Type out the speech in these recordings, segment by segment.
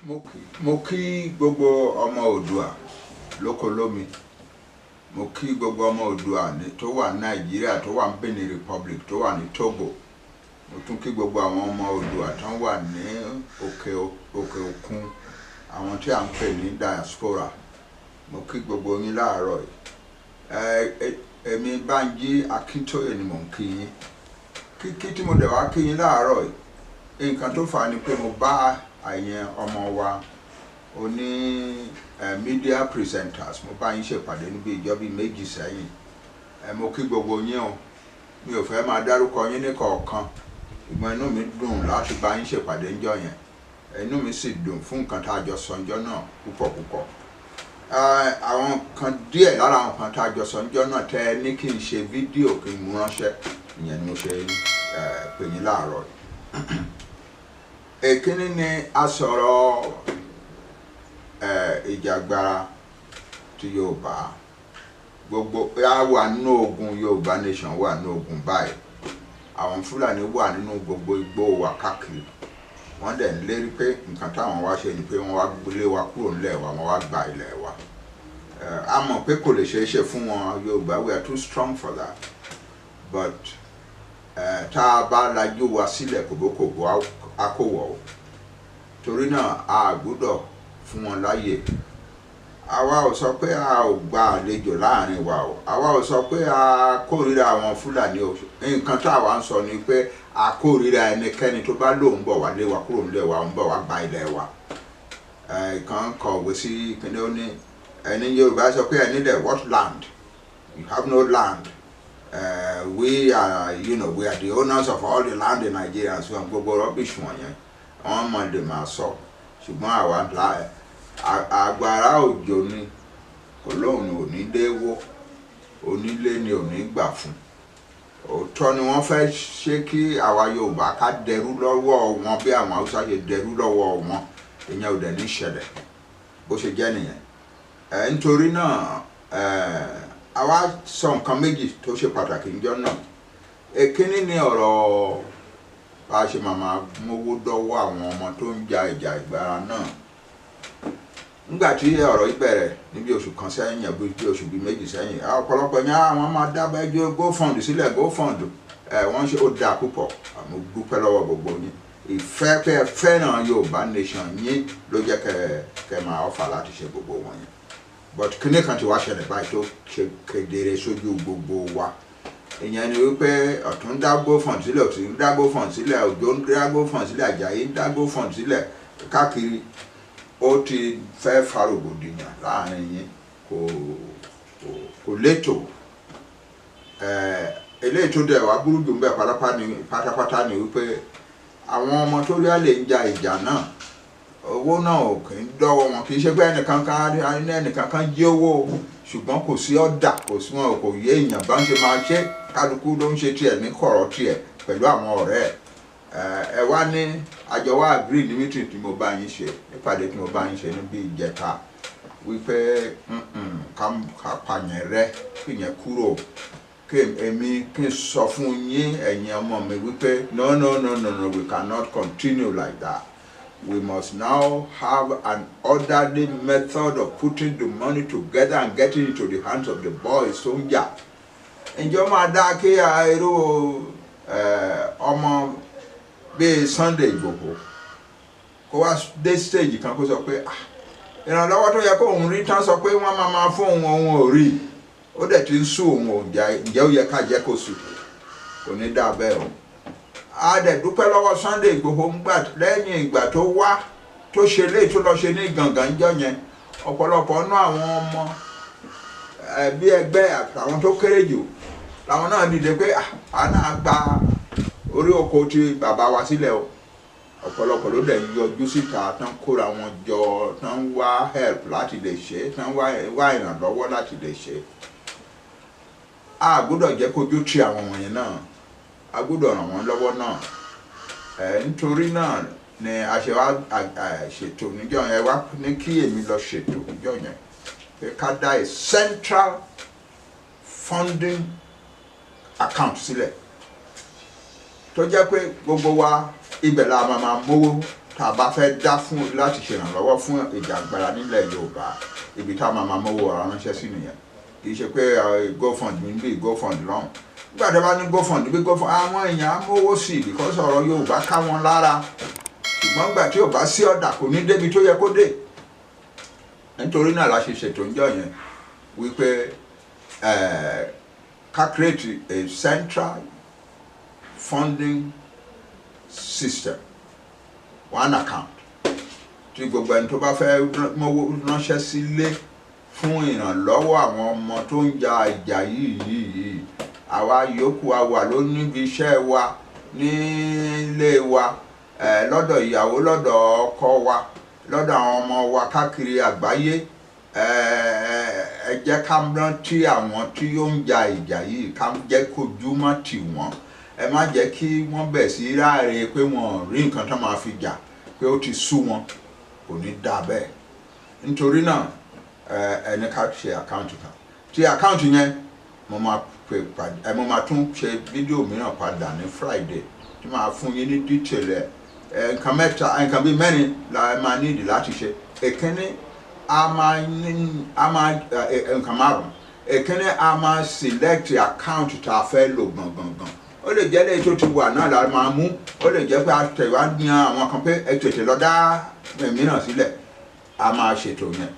Mo kí gbogbo ọmọ Oòduà lóko lómi. Mo kí gbogbo ọmọ Oòduà tó wà ní Nàìjíríà, tó wà ní Benin Republic, tó wà ní Togo. Mo tún kí gbogbo àwọn ọmọ Oòduà tó wà ní òkè òkun, àwọn tí à ń pè ní diaspora. Mo kí gbogbo yín láàárọ̀ yìí. Èmi Bánjí Akíntóyè ni mò ń kí yín. Kíkí tí mo dẹ̀ wá kí yín láàárọ̀ yìí, nǹkan tó fà á ni pé mo bá àyẹn ọmọ wa oní media presenters, mo bá yín ṣèpàdé níbi ìjọ bíi 2 sẹ́yìn. Mo kí gbogbo yín o. Mi ò fẹ́ máa dárúkọ yín ní kọ̀ọ̀kan, ṣùgbọ́n inú mi dùn láti bá yín ṣèpàdé ńjọ́ yẹn. Inú mi sì dùn fún nǹkan tá a jọ sọ ńjọ́ náà púpọ̀ púpọ̀. Àwọn kan díẹ̀ lára àwọn kan tá a jọ sọ ńjọ́ náà tẹ́ ẹ ní kí n ṣe fídíò kí n mú ránṣẹ́, ìyẹn ni mo ṣe pè yín láàárọ̀ yìí. Èkíní ni a sọ̀rọ̀ ìjàgbara ti Yorùbá. Gbogbo a wà nínú ogun, Yorùbá nation wà nínú ogun báyìí. Àwọn Fúlàní wà nínú gbogbo igbó wa káàkiri. Wọ́n dẹ̀ ń lérí pé nǹkan táwọn wá ṣe ni pé wọ́n wá lé wa kúrò nílẹ̀ wa, wọ́n wá gba ilẹ̀ wa. A mọ̀ pé kò lè ṣeé ṣe fún wọn. Yorùbá, we are too strong for that. But tá a bá lajú wa sílẹ̀, kòbókòbó á kò wọ̀ o. Torí náà a gbọ́dọ̀ fún wọn láyè. Àwa ò sọ pé a ò gba àlejò láàrin wa o. Àwa ò sọ pé a kórìíra àwọn Fúlàní o. Nǹkan tá àwa ń sọ ni pé a kórìíra ẹnikẹ́ni tó bá lóun bọ̀ wá lé wa kúrò nílẹ̀ wa, ń bọ̀ wá gba ilẹ̀ wa. Ìkan kọ̀wé sí ìpínlẹ̀, ó ní ẹni Yorùbá sọ pé ẹni lẹ̀, what land? You have no land. We are you know we are the owners of all the land in Nigeria. So gbogbo rubbish wọ̀nyẹn wọ́n mọ̀ lè máa sọ, ṣùgbọ́n àwa àgbàrá òjò ni kò lóun ò ní dé wó, onílé ni ò ní gbà fún. Òótọ́ ni wọ́n fẹ́ ṣe kí àwa Yorùbá ká dẹrú lọ́wọ́ wọn bí àwọn Haúsá ṣe dẹrú lọ́wọ́ wọn. Ìyẹn ò dẹ̀ ní ṣẹlẹ̀, bó ṣe jẹ́ nìyẹn. Nítorí náà àwa sọ nǹkan méjì tó ṣe pàtàkì níjọ́ náà. Èkíní ni ọ̀rọ̀ bá a ṣe máa mówó dọ́wọ́ àwọn ọmọ tó ń ja ìjà ìgbára náà. Nígbà tí ọ̀rọ̀ yìí bẹ̀rẹ̀ níbi oṣù kan sẹ́yìn, bí oṣù bíi 2 sẹ́yìn, ọ̀pọ̀lọpọ̀ yẹn àwọn máa dábàá ẹjọ́ GoFund sílẹ̀, GoFund. Wọ́n ṣe ó dáa púpọ̀. Mo dúpẹ́ lọ́wọ́ gbogbo yín. Ìfẹ́ pé ẹ fẹ́ràn Yorùbá nation yín ló jẹ́ kẹ́ máa ọ̀fà láti ṣe gbogbo wọn yẹn. But kíní kan ti wá ṣẹlẹ̀ báyìí tó ṣe kedere sójú gbogbo wa. Ìyẹn ni wípé ọ̀tún ń dá GoFund sílẹ̀, òsì ń dá GoFund sílẹ̀, Òjó ń dá GoFund sílẹ̀, Àjàyí ń dá GoFund sílẹ̀ káàkiri. Ó ti fẹ́ fa rògbòdìyàn láàrin yín, kò létò. Eléyìí tó dẹ̀ wá burú jù ń bẹ̀ pátápátá ni wípé àwọn ọmọ tó rí àlè ń ja ìjà náà, owó náà ò kì í dọ́wọ́ wọn. Kì í ṣe pé ẹnìkan kan jí owó, ṣùgbọ́n kò sí ọ̀dà, kò sí wọn, kò yé èèyàn bá ń ṣe máa ṣe. Kálukú ló ń ṣe tiẹ̀ ní kọ̀rọ̀ tiẹ̀ pẹ̀lú àwọn ọ̀rẹ́ ẹ̀. Ẹ wá ní àjọ wa agree ní meeting tí mo bá yín ṣe, nípàdé tí mo bá yín ṣe níbi ìjẹta, wípé ká pààyàn rẹ kí yẹn kúrò. Kí èmi kí n sọ fún yín, ẹ̀yin ọmọ mi, wípé no, no, no, no, no, we cannot continue like that. We must now have an orderly method of putting the money together and getting it to the hands of the boys tó ń jà. Ǹjẹ́ ó máa dá kí irú ọmọ bíi Sunday Igboho kó wá dé stage kan kó sọ pé ìrànlọ́wọ́ tó yẹ kó òun rí tán, sọ pé wọ́n máa fún òun, òun ò rí, ó dẹ̀ ti ń sú òun ò? Ǹjẹ́ ó yẹ ká jẹ́ kó sùn? Kò ní dáa bẹ́ẹ̀ o. A dẹ̀ dúpẹ́ lọ́wọ́ Sunday Igboho ńgbà lẹ́yìn ìgbà tó wá tó ṣe léyìí tó lọ ṣe ní Gàngán jọ yẹn. Ọ̀pọ̀lọpọ̀ nú àwọn ọmọ bí ẹgbẹ́ àtàwọn tó kéré jù làwọn náà dìde pé à náà gba orí oko tí bàbá wa sílẹ̀ o. Ọ̀pọ̀lọpọ̀ ló dẹ̀ yọjú síta tán, kóra wọn jọ tán, wá help láti lè ṣe, tán wá ìrànlọ́wọ́ láti lè ṣe. A gbọ́dọ̀ jẹ́ kójú ti àwọn wọ̀nyẹn náà, a gbọ́dọ̀ ràn wọ́n lọ́wọ́ náà. Nítorí náà ni a ṣe wá ṣètò níjọ́ yẹn, wá ní kí èmi lọ ṣètò níjọ́ yẹn pé ká dá a central funding account sílẹ̀ tó jẹ́ pé gbogbo wa ibẹ̀ la máa mówó. Tá a bá fẹ́ dá fún láti ṣèrànlọ́wọ́ fún ìjàgbara nílẹ̀ Yorùbá, ibi tá a máa mówó ara ránṣẹ́ sí nìyẹn. Kì í ṣe pé GoFund mi bí GoFund lọ́hùn. Nígbà tó bá ní GoFund bí GoFund, àwọn èèyàn á mówó sí i because ọ̀rọ̀ Yorùbá ká wọn lára. Ṣùgbọ́n gbà tí ò bá sí ọ̀dà, kò ní débi tó yẹ kó dé. Nítorí náà la ṣe ṣètò ńjọ́ yẹn wípé ká create a central funding system, one account, tí gbogbo ẹni tó bá fẹ́ mówó ránṣẹ́ sílé fún ìrànlọ́wọ́ àwọn ọmọ tó ń ja ìjà yìí, àwa yòókù wa wà ló níbi iṣẹ́ wa, nílé wa, lọ́dọ̀ ìyàwó, lọ́dọ̀ ọkọ wa, lọ́dọ̀ àwọn ọmọ wa káàkiri àgbáyé, ẹ jẹ́ ká rántí àwọn tí ó ń ja ìjà yìí, ká jẹ́ kójú má tì wọ́n. Ẹ má jẹ́ kí wọ́n bẹ̀ sí ráre pé wọ́n ò rí nǹkan tó máa fi jà, pé ó ti sú wọn. Kò ní dáa bẹ́ẹ̀. Nítorí náà, ẹni ká ṣe account kan. Tí account yẹn, mo máa pè pàdé ẹ, mo máa tún ṣe fídíò mìíràn padà ní Friday tí màá fún yín ní detail ẹ. Nǹkan mẹ́ta, nǹkan bíi mẹ́rin la máa nídìí láti ṣe. Èkínní, a máa ní a máa ẹ, nǹkan márùn. Èkínní, a máa select account tá a fẹ́ lò gangan. Ó lè jẹ́ léyìí tó ti wà náà la máa mú, ó lè jẹ́ pé a tẹ̀ wá yan àwọn kan pé ẹ tètè lọ dá mìíràn sílẹ̀. A máa ṣètò yẹn.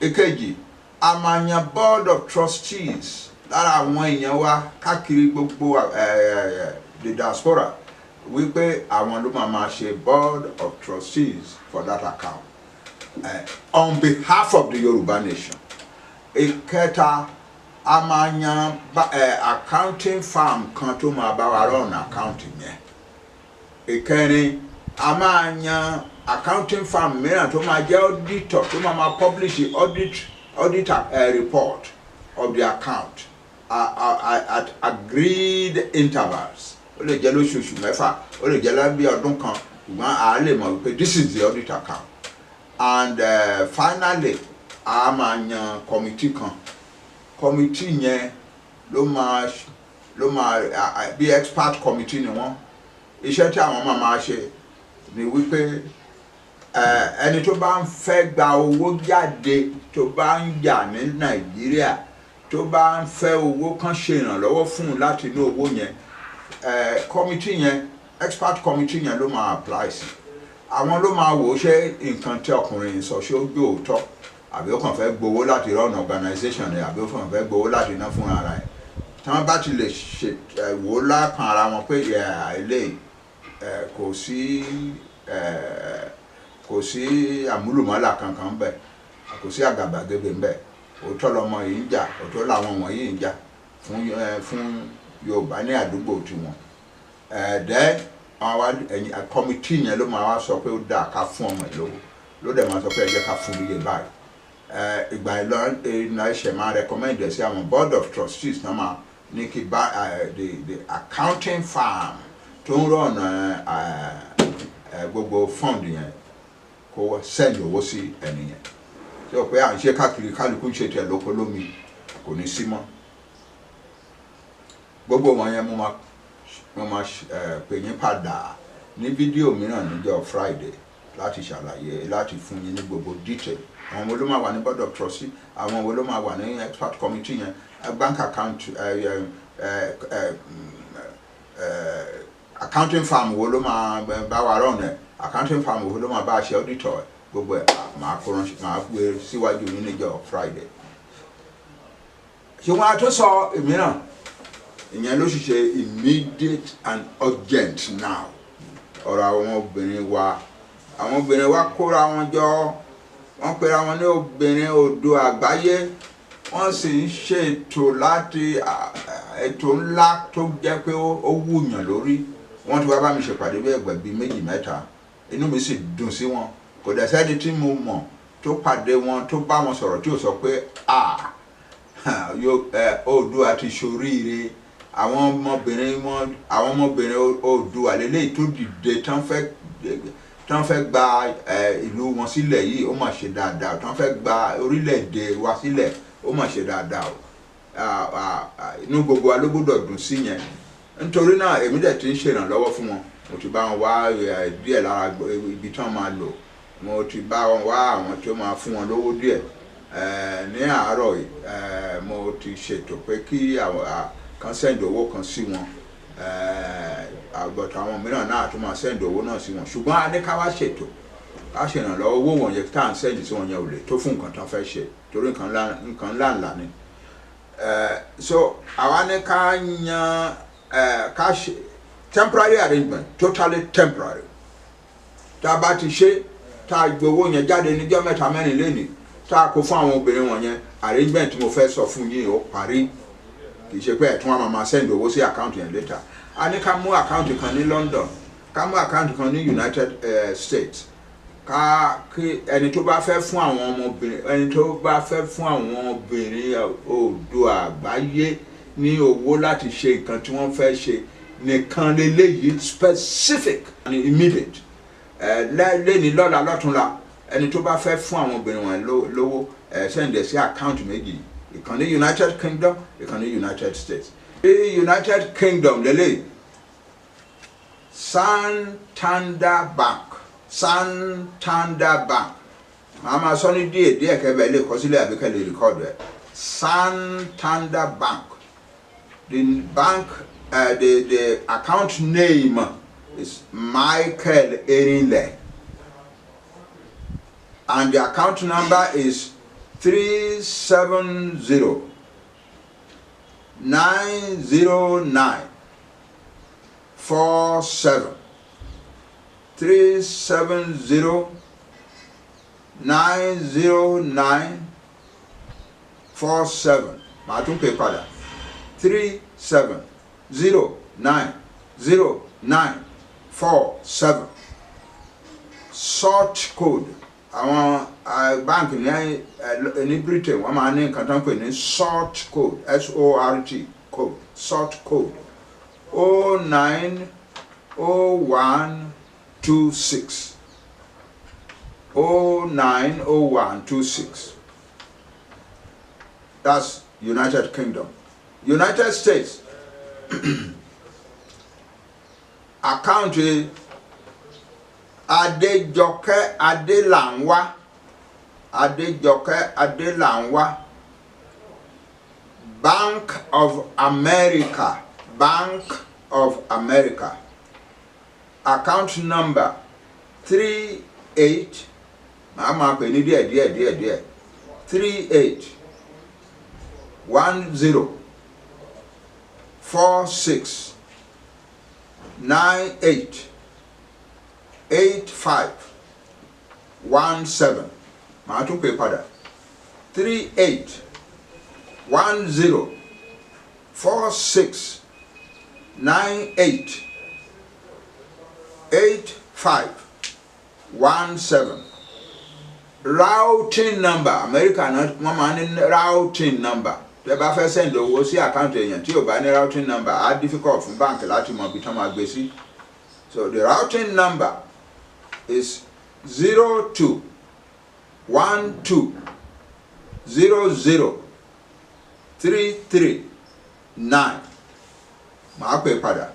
Èkejì, a máa yan board of trustees lára àwọn èèyàn wa káàkiri gbogbo the diaspora, wípé àwọn ló máa ṣe board of trustees for that account on behalf of the Yorùbá nation. Ìkẹta, a máa yan accounting firm kan tó máa bá wa run account yẹn. Ìkẹrin, a máa yan accounting firm mìíràn tó máa jẹ́ auditor, tó máa publish the audit report of the account at agreed intervals. Ó lè jẹ́ lóṣooṣù 6, ó lè jẹ́ lábẹ́ ọdún kan, ṣùgbọ́n a lè mọ̀ wípé this is the audit account. And finally, a máa yan committee kan. Committee yẹn ló máa bí expert committee ni wọ́n. Iṣẹ́ tí àwọn máa ṣe ni wípé ẹni tó bá ń fẹ́ gba owó jáde, tó bá ń jà ní Nàìjíríà, tó bá ń fẹ́ owó kan ṣe ìrànlọ́wọ́ fún un láti inú owó yẹn, committee yẹn, expert committee yẹn ló máa apply sí. Àwọn ló máa wò ó, ṣé nǹkan tí ọkùnrin yìí sọ, ṣé ó gbé òótọ́, àbí ó kàn fẹ́ gbowó láti run organisation rẹ̀, àbí ó kàn fẹ́ gbowó láti ná fún ara ẹ̀. Tí wọ́n bá ti lè ṣe wò ó lápọn ara wọn pé eléyìí, kò sí àmúlùmọ́là kankan ńbẹ̀, kò sí àgàbàgebè ńbẹ̀, òótọ́ lọmọ yìí ń jà, òótọ́ làwọn wọ̀nyí ń jà fún Yorùbá ní àdúgbò tiwọn, ẹ̀ẹ́dẹ́ àwọn wa ẹ̀yìn committee yẹn ló máa wá sọ pé ó dáa ká fún ọmọ ẹ̀ lówó, ló dẹ̀ máa sọ pé ẹ jẹ́ ká fún iye báyìí. Ìgbà yẹn lọ ẹ̀ṣẹ̀ máa recommend ẹ̀ sí àwọn board of trustees náà, máa ní kí bá the accounting firm tó ń run gbogbo fund yẹn kó send owó sí ẹni yẹn. Tí o pé à ń ṣe káàkiri, kálukú ń ṣe tiẹ̀ lóko lómi, kò ní sí mọ́. Gbogbo wọn yẹn, mo máa pè yín padà ní fídíò mìíràn níjọ́ Friday láti ṣàlàyé, láti fún yín ní gbogbo detail: àwọn wo ló máa wà ní board of trustee, àwọn wo ló máa wà ní expert committee yẹn, bank account, accounting firm wo ló máa bá wa run ẹ, accounting firm wo ló máa bá a ṣe auditor ẹ. Gbogbo ẹ, máa kó ránṣẹ́, máa gbé síwájú yín níjọ́ Friday. Ṣùgbọ́n a tó sọ ìmíràn, ìyẹn ló sì ṣe immediate and urgent now, ọ̀rọ̀ àwọn obìnrin wa. Àwọn obìnrin wa kóra wọn jọ, wọ́n pera wọn ní Obìnrin Oòduà Àgbáyé. Wọ́n sì ń ṣètò láti ètò ńlá tó jẹ́ pé ó wúyàn lórí. Wọ́n ti wá bá mi ṣèpàdé bí ẹgbẹ́ bíi méjì, mẹ́ta. Inú mi sì dùn sí wọn. Kò dẹ̀ sẹ́ni tí mo mọ̀ tó pàdé wọn, tó bá wọn sọ̀rọ̀, tí ò sọ pé Oòduà ti ṣoríire. Àwọn ọmọbìnrin wọn, àwọn ọmọbìnrin Oòduà lélẹ́yìí tó dìde tán fẹ́ gba ìlú wọn sílẹ̀ yìí, ó mà ṣe dáadáa. Tán fẹ́ gba orílẹ̀-èdè wa sílẹ̀, ó mà ṣe dáadáa o. Inú gbogbo wa ló gbọ́dọ̀ dùn sí yẹn. Nítorí náà, èmi dẹ̀ ti ń ṣèrànlọ́wọ́ fún wọn. Mo ti bá wọn wá díẹ̀ lára ibi tí wọ́n máa lò. Mo ti bá wọn wá àwọn tí ó máa fún wọn lówó díẹ̀. Ní àárọ̀ yìí, mo ti ṣètò pé kí àwọn kan send owó kan sí wọn, but àwọn mìíràn náà tún máa send owó náà sí wọn. Ṣùgbọ́n a ní ká wá ṣètò, ká ṣèrànlọ́wọ́. Owó wọ̀nyẹn tá à ń send sí wọn yẹn ò lè tó fún nǹkan tán fẹ́ ṣe, torí nǹkan ńlá ńlá ni. So àwa ní ká yan, ká ṣe temporary arrangement, totally temporary. Tá a bá ti ṣe, tá a gbowó yẹn jáde níjọ́ 3 mẹ́rin lénìí, tá a kó fún àwọn obìnrin wọ̀nyẹn, arrangement mo fẹ́ sọ fún yín ó parí. Kì í ṣe pé ẹ̀tún wa máa send owó sí account yẹn later. A ní ká mú account kan ní London, ká mú account kan ní United States, ká kí ẹni tó bá fẹ́ fún àwọn ọmọbìnrin, ẹni tó bá fẹ́ fún àwọn obìnrin Oòduà àgbáyé ní owó láti ṣe nǹkan tí wọ́n fẹ́ ṣe nìkan leléyìí, specific and immediate. Lẹ́ni lọ́la lọ́túnla, ẹni tó bá fẹ́ fún àwọn obìnrin wọn lówó, send ẹ̀ sí account méjì, ìkan ní United Kingdom, ìkan ní United States. Ní United Kingdom lélẹ̀, Santander Bank, Santander Bank. Màá máa sọ ní díẹ̀ díẹ̀ kẹ́bẹ̀ẹ́ lè kọ sílẹ̀ àbí kẹ́ lè record ẹ̀. Santander Bank, the bank, the account name is Michael Erinle, and the account number is 370 909 47, 370 909 47. Màá tún pè padà, 3 7 0 9 0 9 4 7. Sort code, àwọn báńkì ní Britain, wọ́n máa ní nǹkan tó ń pè ní sort code, sort code, sort code 090126, 090126. That's United Kingdom. United States, account Adéjọkẹ́ Adélànwá, Adéjọkẹ́ Adélànwá, Bank of America, Bank of America, account number 38, màá máa pè ní díẹ̀ díẹ̀ díẹ̀ díẹ̀, 38 10 46 98 85 17. Màá tún pè padà, 38 10 46 98 85 17. Routing number, America náà wọ́n máa ní routing number. Tẹ́ bá fẹ́ send owó sí account èèyàn tí ò bá ní routing number, á difficult fún báǹkì láti mọ ibi tí wọ́n máa gbé sí. So the routing number is 02 12 00 33 9. Màá pè padà,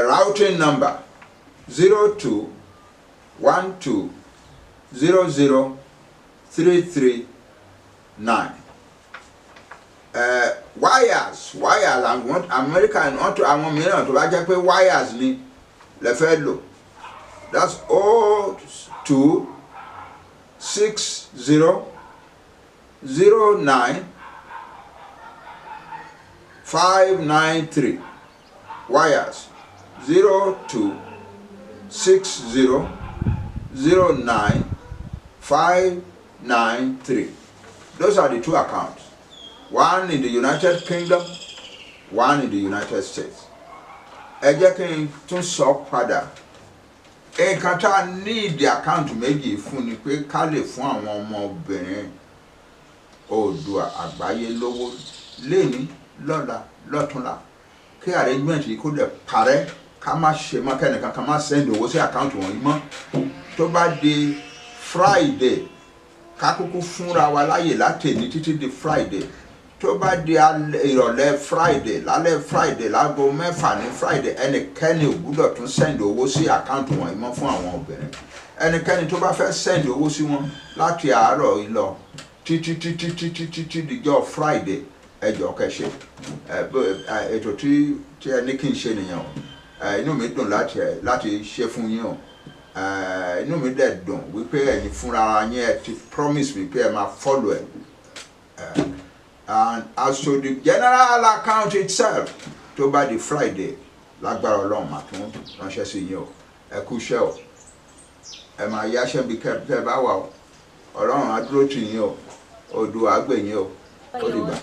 routing number 02 12 00 33 9. Wires, wires, àwọn American wọ́n tó, àwọn mìíràn tó bá jẹ́ pé wires ni lè fẹ́ lò, that's 02 60 09 593. Wires, 02 60 09 593. Those are the two accounts, one in the United Kingdom, one in the United States. Ẹ jẹ́ kí n tún sọ padà. Nǹkan tá a ní ìdí account méjì fún ni pé ká lè fún àwọn ọmọbìnrin Oòduà àgbáyé lówó léni, lọ́la, lọ́túnla, kí arrangement yìí kó lè parẹ́, ká má ṣe mọ́, kẹ́nìkan ká má send owó sí account wọ̀nyí mọ́. Tó bá di Friday, ká kúkú fúnra wa láyè láti ní títí di Friday. Tó bá di ìrọ̀lẹ́ Friday, lálẹ́ Friday, láago 6 ní Friday, ẹnikẹ́ni ò gbúdọ̀ tún send owó sí account wọ̀nyí mọ́ fún àwọn obìnrin. Ẹnikẹ́ni tó bá fẹ́ send owó sí wọn láti àárọ̀ yìí lọ títí títí títí títí dijọ́ Friday, ẹ jọ̀ọ́ kẹ́ ṣe ètò tí ẹ ní kí n ṣe nìyẹn o. Inú mi dùn láti ṣe fún yín o. Inú mi dẹ̀ dùn wípé ẹ̀yin fúnra yín ẹ ti promise wípé ẹ máa follow ẹ. And as to the general account itself, tó bá di Friday, lágbára Ọlọ́run, màá tún ránṣẹ́ sí yín o. Ẹ kú iṣẹ́ o, ẹ máa yáṣẹ́ bí kẹ́ bá wà o. Ọlọ́run á dúró tì yín o, Oòduà á gbè yín o. Ó dìgbà.